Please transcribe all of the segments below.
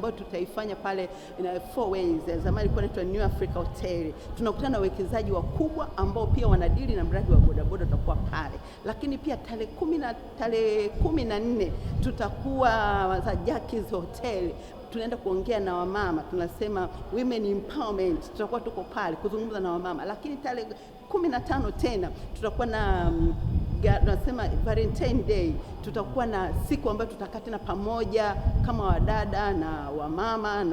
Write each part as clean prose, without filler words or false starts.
ambayo tutaifanya pale in Four Ways, zamani ilikuwa inaitwa New Africa Hotel. Tunakutana na wawekezaji wakubwa ambao pia wanadili na mradi wa bodaboda, tutakuwa pale. Lakini pia tarehe 14 tutakuwa za Jackie's Hotel, tunaenda kuongea na wamama, tunasema women empowerment, tutakuwa tuko pale kuzungumza na wamama. Lakini tarehe 15 tena tutakuwa na tunasema Valentine Day, tutakuwa na siku ambayo tutakaa tena pamoja kama wadada na wamama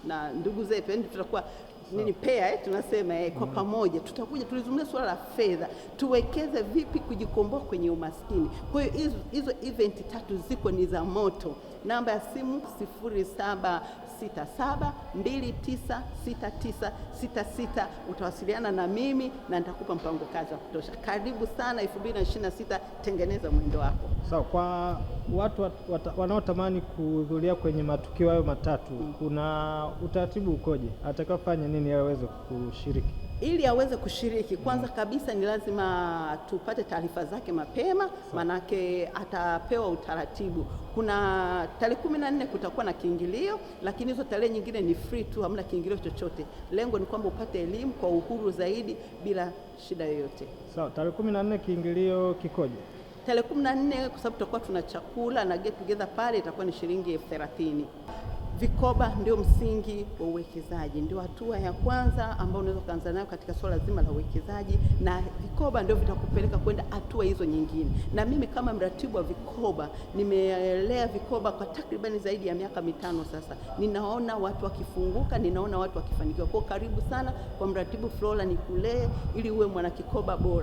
na ndugu zetu, yaani tutakuwa nini pea tunasema kwa pamoja tutakuja tulizungumzia suala la fedha, tuwekeze vipi kujikomboa kwenye umaskini. Kwa hiyo hizo event tatu ziko ni za moto. Namba ya simu 0767296966, utawasiliana na mimi na nitakupa mpango kazi wa kutosha. Karibu sana 2026, tengeneza mwendo wako. Sawa, kwa watu wanaotamani kuhudhuria kwenye matukio hayo matatu, kuna utaratibu ukoje? Atakayofanya nini ili aweze kushiriki? Ili aweze kushiriki, kwanza kabisa ni lazima tupate taarifa zake mapema, manake atapewa utaratibu. Kuna tarehe 14 kutakuwa na kiingilio, lakini hizo tarehe nyingine ni free tu, hamna kiingilio chochote. Lengo ni kwamba upate elimu kwa uhuru zaidi bila shida yoyote. Sawa, tarehe 14 kiingilio kikoje? Tarehe 14 kwa sababu tutakuwa tuna chakula na get together pale, itakuwa ni shilingi 30,000. Vikoba ndio msingi wa uwekezaji, ndio hatua ya kwanza ambayo unaweza kuanza nayo katika suala zima la uwekezaji, na vikoba ndio vitakupeleka kwenda hatua hizo nyingine. Na mimi kama mratibu wa vikoba nimelea vikoba kwa takribani zaidi ya miaka 5 sasa. Ninaona watu wakifunguka, ninaona watu wakifanikiwa. Kwa karibu sana kwa mratibu Flora nikulee ili uwe mwanakikoba bora.